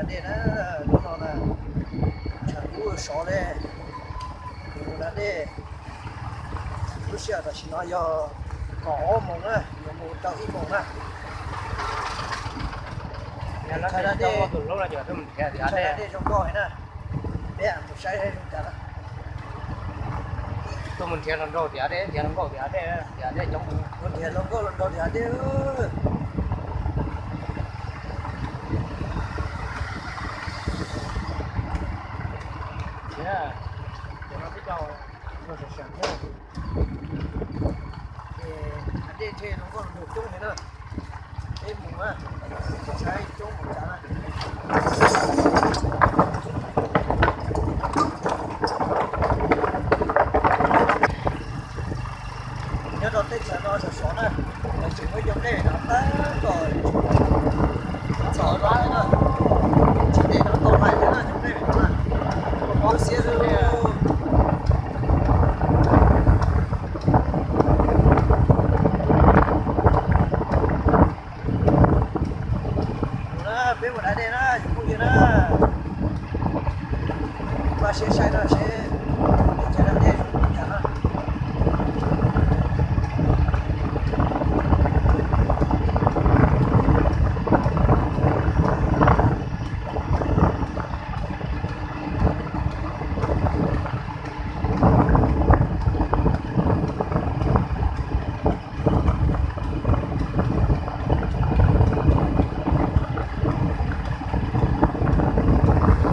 Dej na, hnub no na, tshav kub sov li, mus da dej. Lub sij hawm tam sim no yog kaum ob moos na, yuav mus rau ib moos na. Tshav da dej, tshav da dej zoo nkauj heev na. Peb mus saib zoo cas na. Tuaj mus nrhiav hluas nraug tiam dej, nrhiav hluas nkauj tiam dej, tiam dej coob. Mus nrhiav hluas nkauj hluas nraug tiam dej. Ces no twb coj sawv sawv thiab. Ces dej nrhiav hluas nkauj hluas nraug coob heev na. Peb mus na, saib coob mus cas na. Nyob rau teb chaws no sov sov na, tseem muaj cov nplej no tab tom txhom no na, tsis ntev no tau hlais thiab na cov nplej no na, pob xiab xwb. Mus na, peb mus da dej na cov phooj ywg na. Npaj siab saib no seb teb chaws da dej zoo li cas na.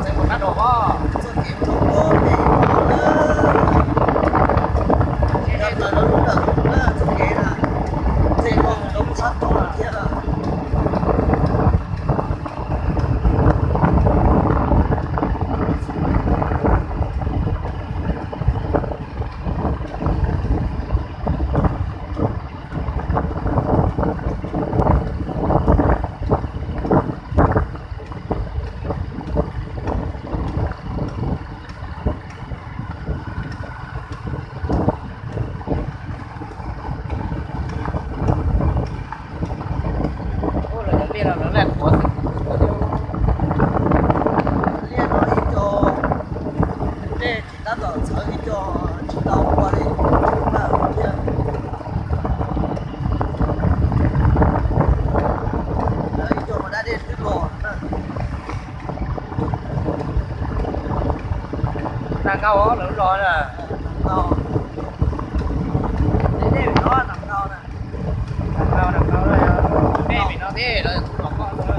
Txoj kev mus rau puag pem no na, yog plaws rau lub ntawm no na, txoj kev na, txoj kev mus rau sab tod lawm thiab. Ua los cov nplej no lawv laj qhuav xwb. Liaj no ib co nplej tsis tab tom txhawv ib co tsis tau ua li, tsis ua thiab. Lawv ib co mas da dej twb los na. Tag nkaus lawv los na. Tag nkaus. Dej vim no tag nkaus na. Tag nkaus, tag nkaus na. Dej vim no thiab los tus los koj tus no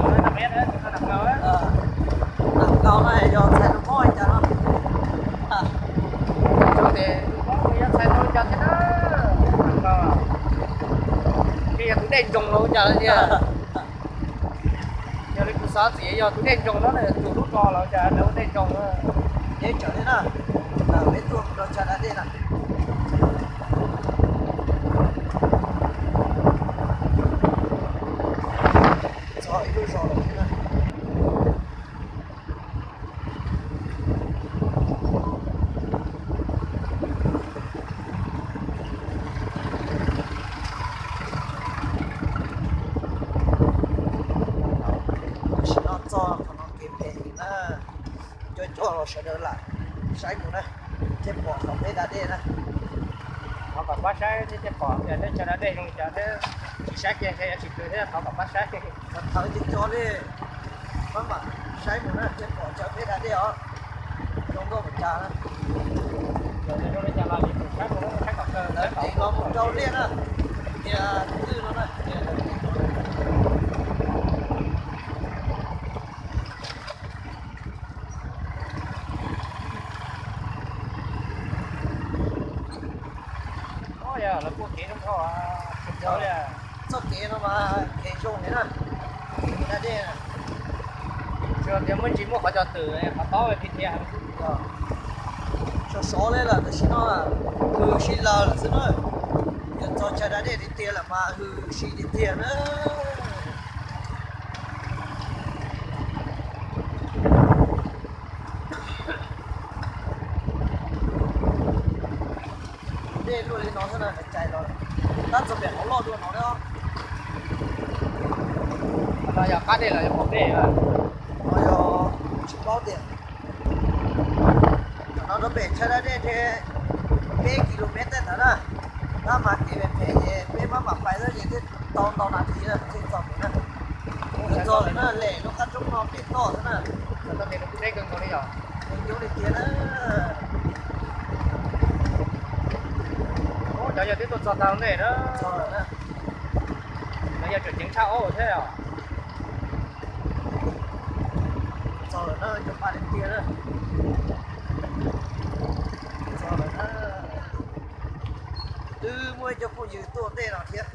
tag nkaus na. Tag nkaus no yog txhais tus mob li cas no. Tus mob yog txhais tus li cas thiab na. Tag nkaus. Ces yog tus dej ntsoos los ua cas tiag. Yog li kuv xav txim yog tus dej ntsoos no, tus lub no los cas lawv ua dej ntsoos na. Deb tsawv thiab na, peb tuaj mus rau tshav da dej na. Txog ib lub zos lawm thiab na. Tam sim no txog qhov no kev phem heev na, cov coj los sawv daws lam saib mus na, thiaj pom qhov peb da dej na. Thov kom pab saib thiab thiaj pom tias teb chaws da dej zoo li cas thiab, tsis saib kiag ntshe yuav tsis pw thiab, thov kom pab saib. Thov thawv cov coj li, pab mam saib mus na thiaj pom chaw peb da dej os, zoo nkauj npaum cas na. Lawv teem los mus rau liaj na, tias twj no na, tias lawv teem. Yog lawv kuj kev zoo nkauj, txoj kev no mas kev zoo heev na, kev mus da dej na. Tsuas tias muaj ntsis muaj qhov cov twm qhov tob dhia dhia. Sov sov li lawm tam sim no hws si lawm lawm xwb na. Yog txog chaw da dej tiag tiag lawm mas hws si tiag tiag na. Dej luaj li no xwb na, cais los tab txog pem qhov loj dua no na. No yog qab dej los yog pom dej? No yog Los rau pem chaw da dej ntshe peb kis lus mev tej ntawd na. Tab mas kev phem phem ces peb maj mam pais xwb ces twb tau ntau nas this na thiaj txog pem na. Twb txog lawm na, lem lub qab roob no pem toj xwb na. Cov yog twb tuaj txog tau ntej na. Cov yog tseem ceev tshaj ob thiab os. Txog lawm na, cov paj tiag tiag na. Txog lawm na. Twb muaj ib co phooj ywg tuaj ntej no thiab.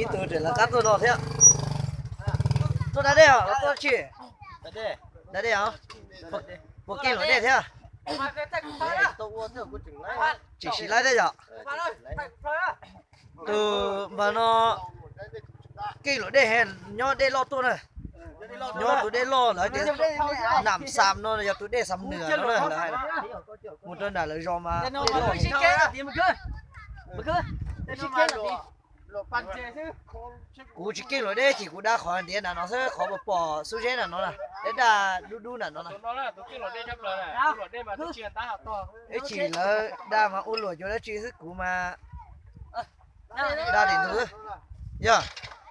Ib tug tseem lawv qab tuaj no thiab. Tuaj da dej os los tuaj tsi? Da dej os. Puas keej luam dej thiab? Tsis siv laib thiab yom? Tus npawg no keej luam dej, nyob dej loj tuaj na. Nyob tus dej loj lawv tias Nam Xam no yog tus dej Xam Nwas no na lawv hais. Mus rau nram lawv zos mas dej loj. Kuv tsis keej luam dej ces kuv da qhov ntiav nram no xwb, qhov uas pom xub zeb nram no na, dej daj dub dub nram no na. Ib chim lawv da mas ua luam cuag dab tsi xwb, kuv mas da tim ntug xwb. Yog,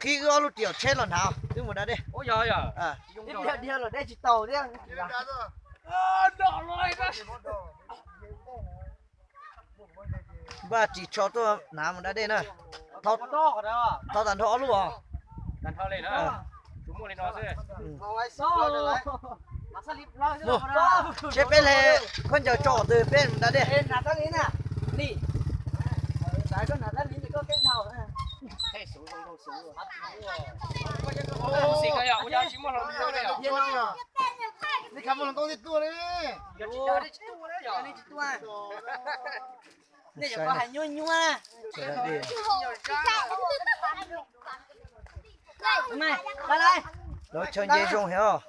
qhib wb ob lub ris tsheb los hnav wb mus da dej. Npaj ris tsho tuaj hnav mus da dej na. Thau tag nrho ob lub os. Seb peb le khaub ncaws tso qhov twg peb mus da dej. Lawv chaw nce zoo heev os.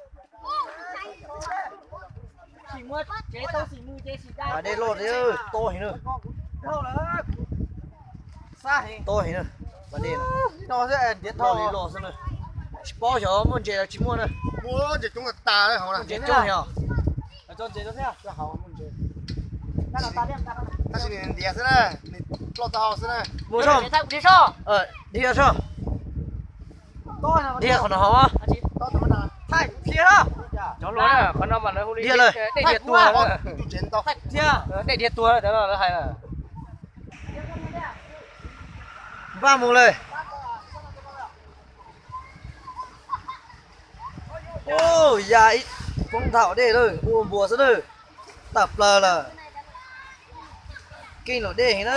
Mas dej loj thiab, tob heev na. Tob heev na, mas dej loj li loj xwb na. Tsis paub xyov muaj ntses los tsis muaj na. Ntses coob heev os. Tab sis nws ntiav xwb na, nws ploj taub hau xwb na. Mus soj, dhia soj. Dhia qhov no hauv. Dhia lawm. Dej dhia tuag cov no lawv hais. Npaj mus lawm. Ya ib poob nthaum dej lawm, ua npuas xwb na. Tawm plaws lawm. Keej luam dej heev na.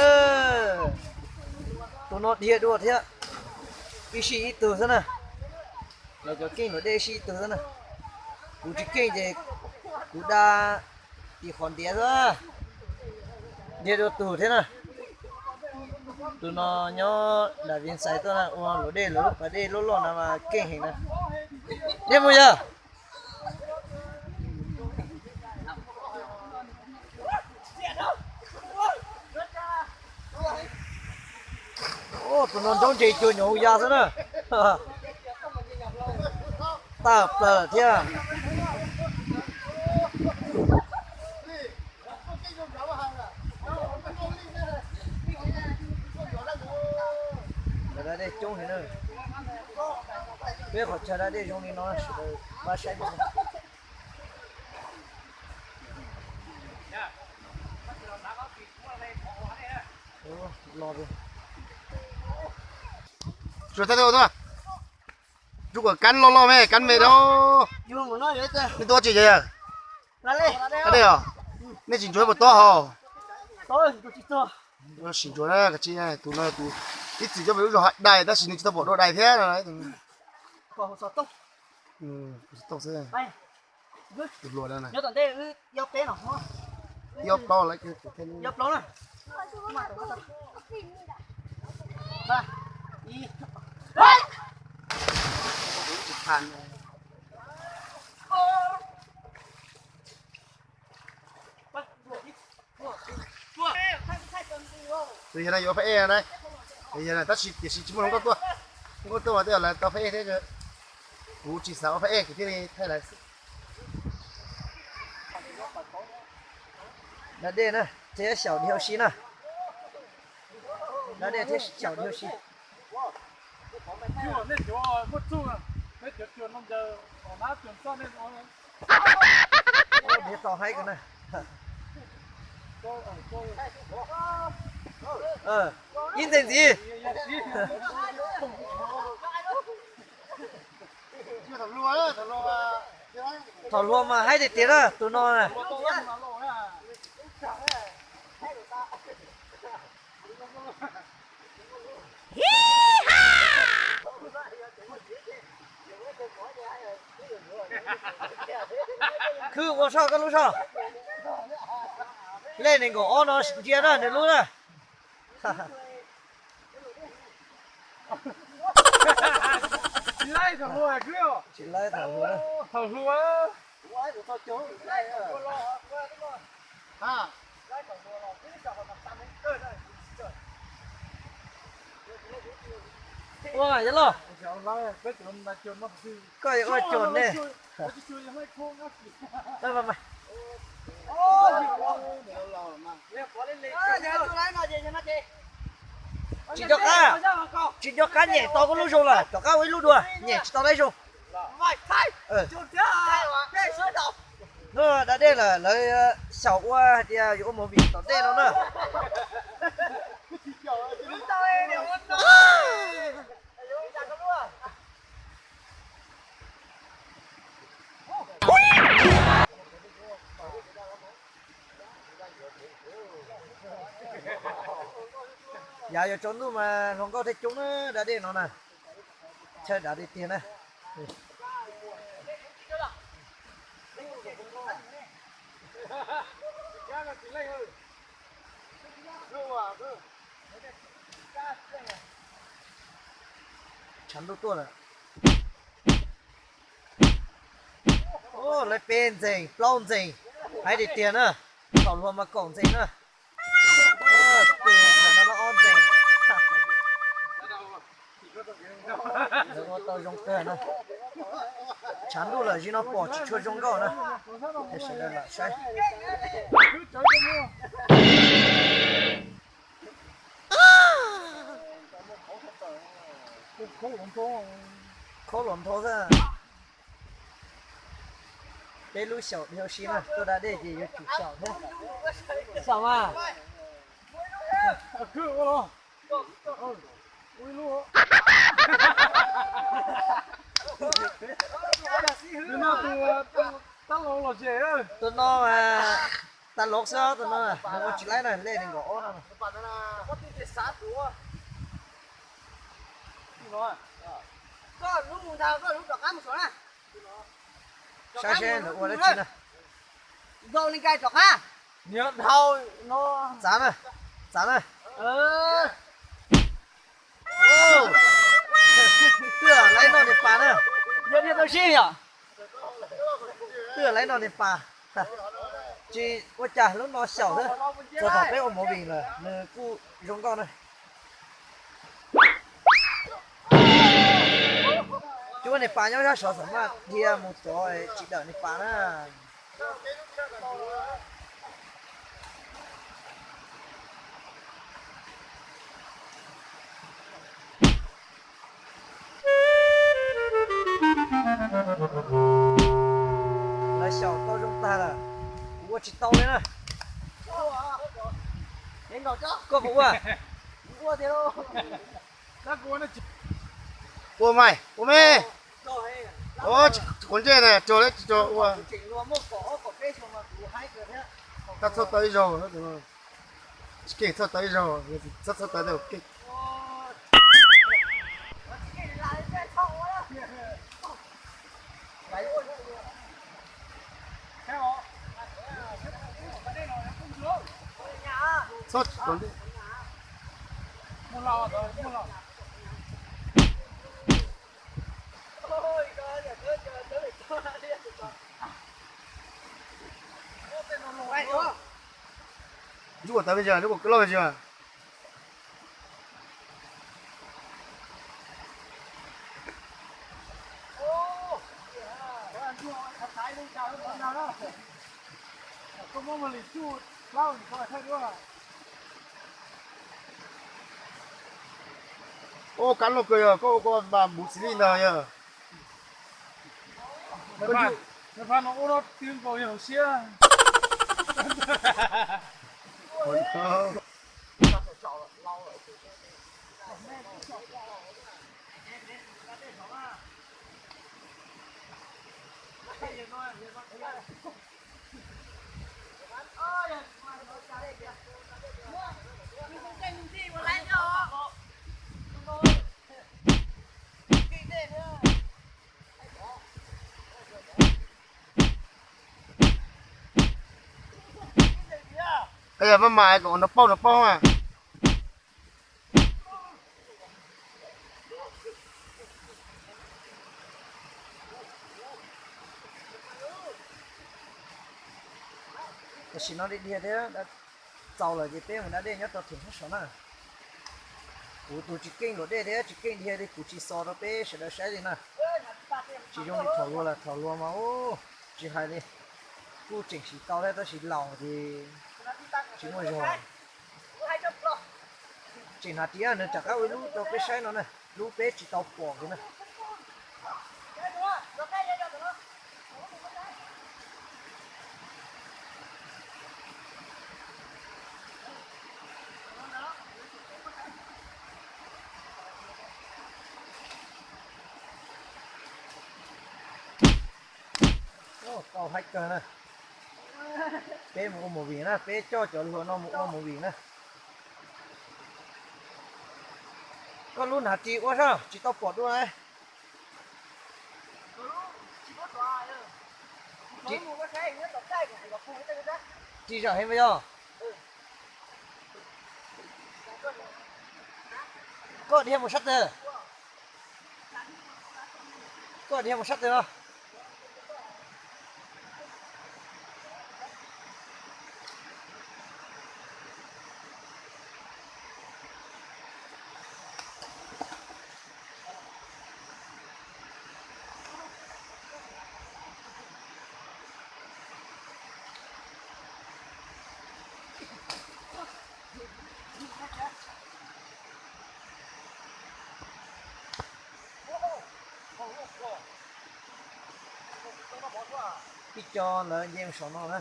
Tus no dhia dua thiab. Ib sij ib tug xwb na. Lawv cov keej luam dej ib sij ib tug xwb na. Kuv tsis keej ces kuv da tim qhov ntiav xwb. Dhia dua tus thiab na. Tus no nyob Daviv Xais tuaj na, ua luam dej lawv lub pas dej loj loj na mas keej heev na. Dhia mus yog. Tus no nraub ntses cuag nyuam hauv ya xwb na. Tawm plaws thiab. Lawv da dej coob heev na. Peb qhov chaw da dej zoo li no sawv daws pab saib. Los, tsuas thaij tuaj, tsuas kom kab loj loj me, kab me da. Nej tuaj tsis yog? Dej os. Nej tsis ntsuas puas tob hos? Sim ntsuas na, tus no tus ib txwm coj pem lub zos Haj Dais tab sis nws tsis tau pom dua dais thiab no. Tus hluas no na. Ib ob plaub lawm. Tus yog no yuav ua phab ej na. Tus yog no tab sis tiam sis tsis muaj hluas nkauj tuaj. Hluas nkauj tuaj mas twb yog lawv tau phab ej thiab. Kuv tsis xav ua phab ej kuv thiaj li thaij lawv. Da dej na, thiab xyaum dhia ua si na. Da dej thiab xyaum dhia ua si. Dhia tau haib ko na. Ib ntxees ntxiv. Thaum hluas mas haib tiag tiag na tus no na. Khwb ua soj koj lub soj. Lej nees nkaum ob no ntsia na nws lub na. Tsis laib thaum hluas na. Ua yog los, koj yuav ua cuag nej. Tsis nco qab, tsis nco qab nyem tau koj lub zoo lawm, rov qab ua ib lub dua, nyem tsis tau lawm zoo. Hnub da dej lawm lawv xyaum ua hais tias yuav ua movie tom dej no na. Yav yuav tsaus ntuj mas hluas nkauj thiaj coob na da dej no na. Chaw dav tiag tiag na. Tshav ntuj tuaj lawm. Lawv peb ntxees plaub ntxees, haib tiag tiag na. Thaum hluas mas kaum ntxees na. Tus no ob ntxees. Lawv ua tau zoo kawg na. Tshav ntuj lawm zim no pom tsis tshua zoo nkauj na. Sawv daws lam saib. Khaub hluas nthau xwb. Peb lub xyaum dhia ua si na, tuaj da dej ces yuav tsum xyaum thiab. Xyaum mas. Tus no mas tas lov xwb, tus no nws ua tsis laib na, lej nees nkaum ob no. Saib seb lawv ua dab tsi na. Txav na, txav na. Twb laib noj niag pas na. Twb laib noj niag pas. Tsis ua cas lub no xyaum xwb, txog thaum peb ua movie lawm nws kuj zoo nkauj na. Cuab niag pas nyob sab saud xam maj dhia mus tod tsis dawm niag pas na. Lawv xyaum tau zoo tag lawm, kuv ua tsis tau li na. Koj puas ua? Ua mas, ua me. Quav ntsej na, rog li tsis rog ua. Tab txhob tau ib zaug, tsis keej txhob tau ib zaug, txhob txhob tau ib zaug keej. Txhob tsis quav ntsej. Ntsuj ua tau me ntsis, ntsuj ua loj me ntsis. Ua kab loj kawg yog koj ua koj mas npuv xis lij ntag yog. Yog maj mam kom no paub no paub mas. Tam sim no dhia dhia thiab, txaus lawm ces peb mus da dej nyob rau them sab saud na. Kuv tus tsis keej luam dej thiab tsis keej dhia li kuv tsis xo rau peb sawv daws saib li na. Tsis zoo li thaum luag lawm, thaum luag mas ub, tsis hais li, kuj tseem siv tau thiab tab sis laus ces tsis muaj zog. Tseem hnav ris nws rov qab ua ib lub rau peb saib no na, lub peb tsis tau pom kiag na. Tau haib kawg na. Peb mus ua movie na, peb coj cov hluas no mus ua movie na. Koj lub hnav ris ua sab tsis tau pom dua na. Ris zaum heev mas yog. Koj dhia mus sab twg? Koj dhia mus sab twg os? Ib co lawv nce mus saum no na.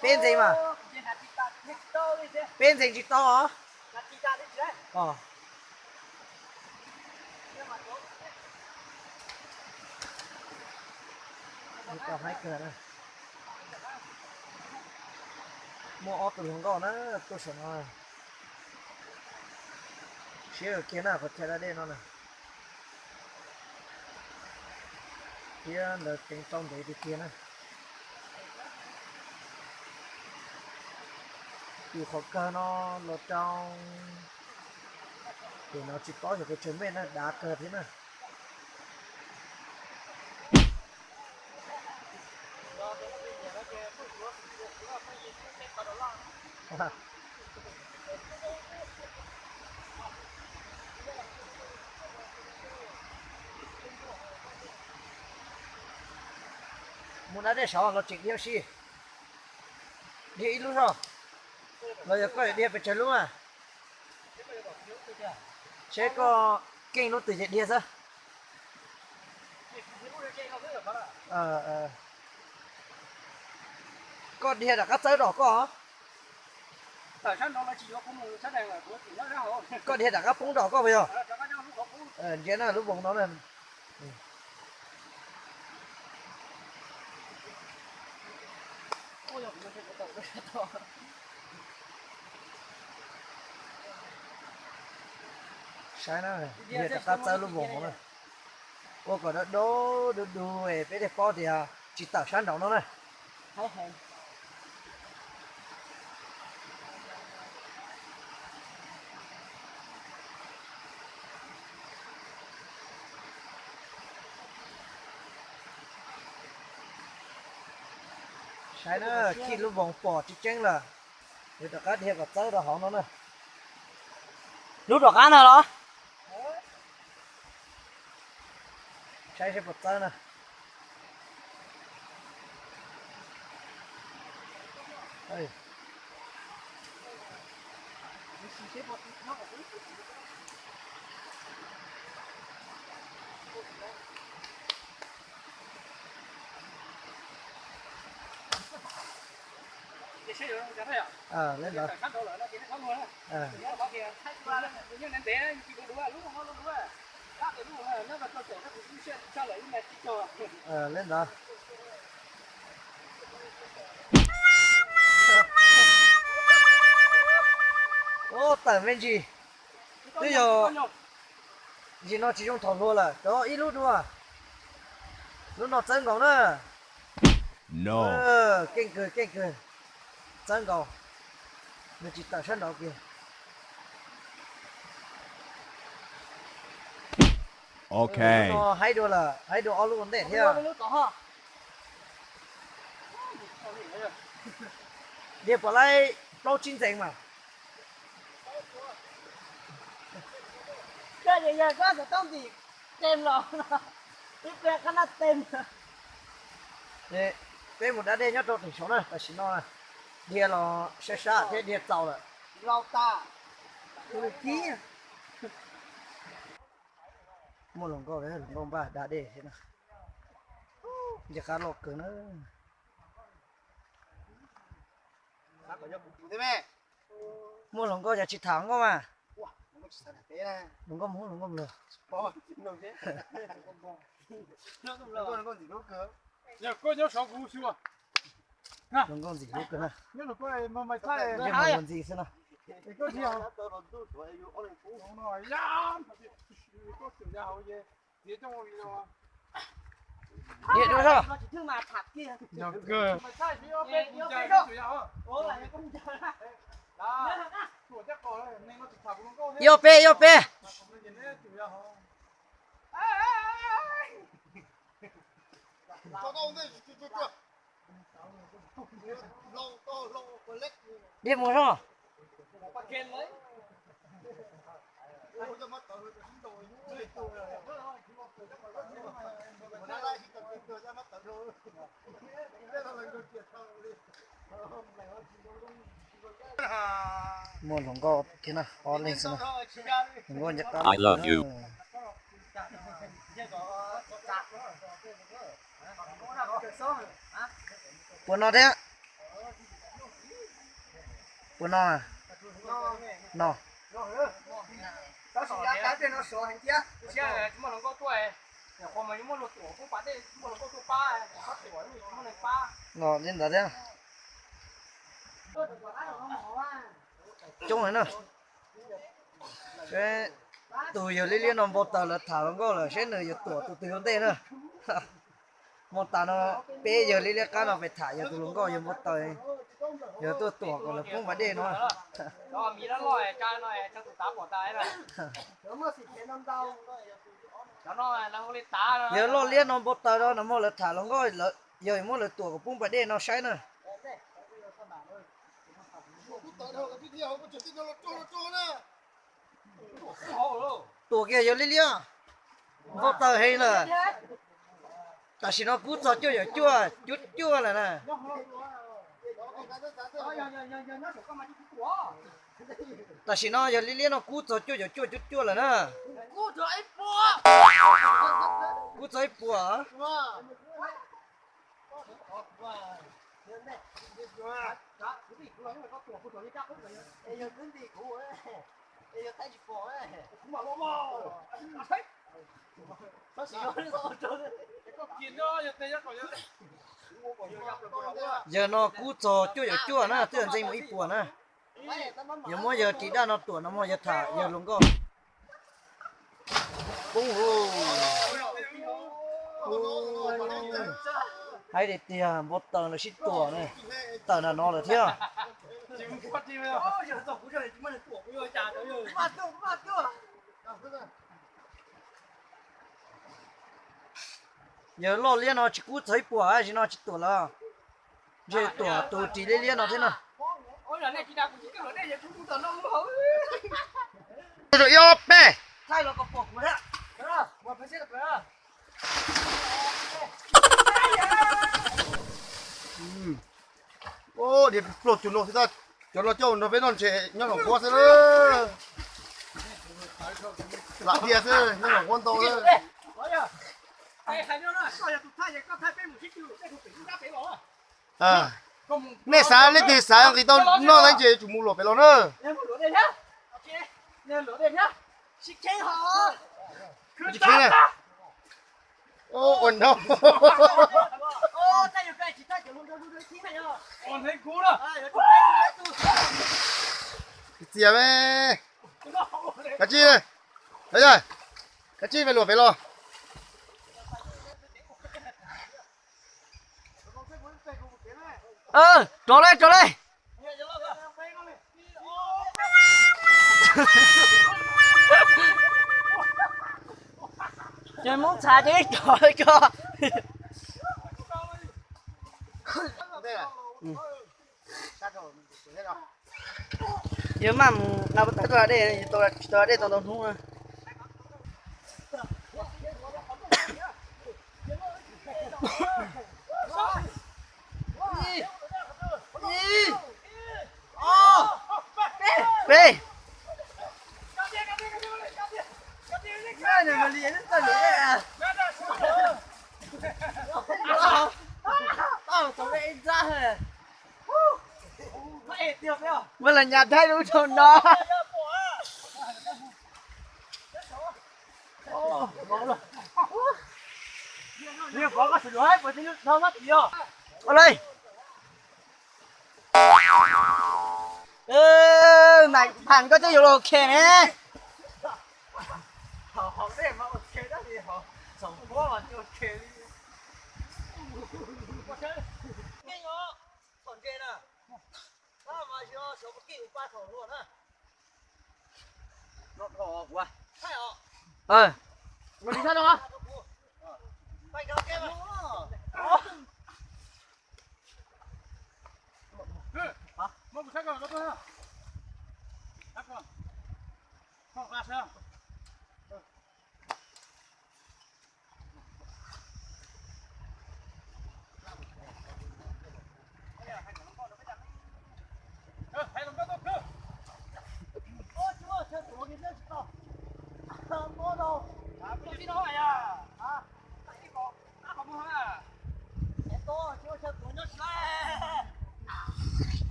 Peb ntxeev mas. Peb ntxeev tsis tau os. Tau haib kawg na. Muaj ob tug hluas nkauj na tuaj saum no. Siab kiag na qhov chaw da dej no na. Thiab ntawd teev rau ntev tiag tiag na. Yus qhov kawg no los rau pem no tsis paub xyov pes tsawg mev na, dav kawg thiab na. Mus da dej saud los tseem dhia si. Dhia ib lub zog. Los yog koj dhia pes tsawg lub mas? Seb koj keej lub twg ces dhia xwb. Koj dhia rov qab txawb rau koj. Koj dhia rov qab poob rau koj puas yog? Ntsia na lub voos no na. Saib na, dhia rov qab txawb lub voos no na. Ua kom dawb dawb du du es peb thiaj paub tias tsis tawm sab nraud no na. Saib na, khij lub voos pom tseeb tseeb lawm. Yuav rov qab dhia kom txawb rau hauv no na. Lub rov qab na los? Saib seb puas txawb na. Li ntawd. Li ntawd. Ub, tawm me ntsis. Twb yog ntsis no tsis zoo thaum hluas lawm, cov ib lub dua. Lub no txawb nkaus na. Keej kawg, keej kawg. Txawb nkaus. Nws tsis tawm sab nraud kiag. Lub no haib dua lawm, haib dua ob lub ua ntej thiab. Dhia pom laib plaub tsib ntxeev mas. Koj yog koj xav tau ntim tes los, ib pliag qab naj tes. Peb mus da dej nyob rau teem saud na, tam sim no dhia los sab sab thiab dhia txaus lawm. Laus tas. Muaj hluas nkauj, hluas nkauj npaj da dej thiab na. Nce qab loj kawg na. Muaj hluas nkauj cas tsis tham hluas nkauj mas. Hluas nkauj Hmoob, hluas nkauj Nplog. Hluas nkauj ntxim hlub kawg na. Nyob hluas nkauj ntxim xwb na. Niam dua zog. Ib ob peb, ib ob peb. Dhia mus zog. Muaj hluas nkauj thiab na, ob leeg xwb na. Hluas nkauj ncaj qab. I love you. Puas no thiab? Puas no? No. No li ntawd thiab. Coob heev na. Seb tus yawg liab liab no npau taws lawv tham hluas nkauj lawm seb nws yuav tuam tus twg ua ntej na. Hmo tas no peb yawg liab liab qab no pem tham yawg tus hluas nkauj yawg npau taws, yawg tuaj tuam kom lawv poob pas dej no. Yawg loj liab no npau taws no, nag hmo lawv tham hluas nkauj, yawg muab lawv tuam kom poob pas dej no saib na. Tuam kiag yawg liab liab, npau taws heev lawm. Tam sim no kub txog cuaj caum cuaj cuaj cuaj lawm na. Tam sim no yawg liab liab no kub txog cuaj caum cuaj cuaj cuaj lawm na. Kub txog ib puas. Yawg no kub txog cuaj caum cuaj na, twb yog ntxeev mus ib puas na. Yawg muab yawg ris daj no tuam no mas yawg tham yawg hluas nkauj. Poob. Haib tiag tiag, npau taws lawv sib tuam na. Tawm nram no lawm thiab. Yawg loj liab no tsis kub txog ib puas, zaum no tsis tuam lawm. Ntshe tuam tus ris liab liab no thiab no. Ib ob peb. Pluag cov no xwb, cov no coj nrog peb noj ntshe nyob Loos Huab xwb na. Lam tiag xwb, nyob Loos Huab ntau xwb. Nej xav leej twg xav nqis tau noj tab ntshe tsum mus luam pem los na. Ua no. Txias me. Kav tsij, kav tsij me luam pem los. Rov le, rov le. Ces Hmoob txhav ces ib rov ko. Yog maj mus na, tau dej, tau dej tau ntau hnub na. Peb. Muab los nyas thaij lub rau no. Ua li. Mas Pham koj twb yuav los khe ne.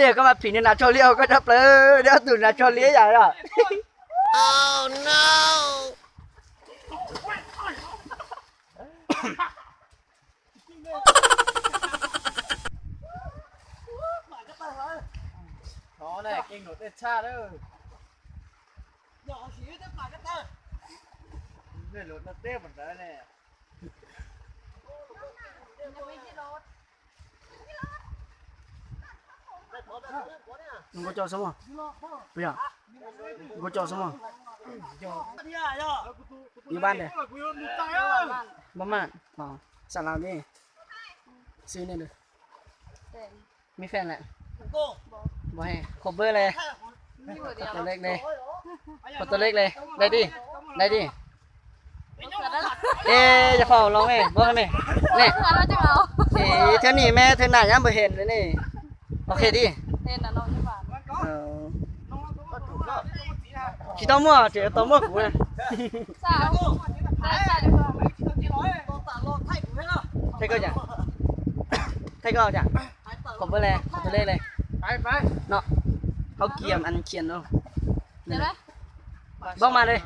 Yog koj mas phim nws nas tsho liab, koj tshaj plaws, neb ob tug nas tsho liab yam os. Nkauj Coj xwb mas, nkauj Coj xwb mas, ib pab ntawd, Maj Maj, xam las li, xib nej, me fan lawm, qhov npawb le, qhov tus lej le, lawm dib, lawm dib. Es yog qhov los me, npawb me, ne, es thiab ni me thwv nam nyab npawg Hen li ne. Ok dib. Tsis tau muaj, tseem tau muaj kuv. Thaij koj cas, thaij koj cas, qhov npawb le, qhov tus lej le, no, hauv kiam an khian no, npawb mas li.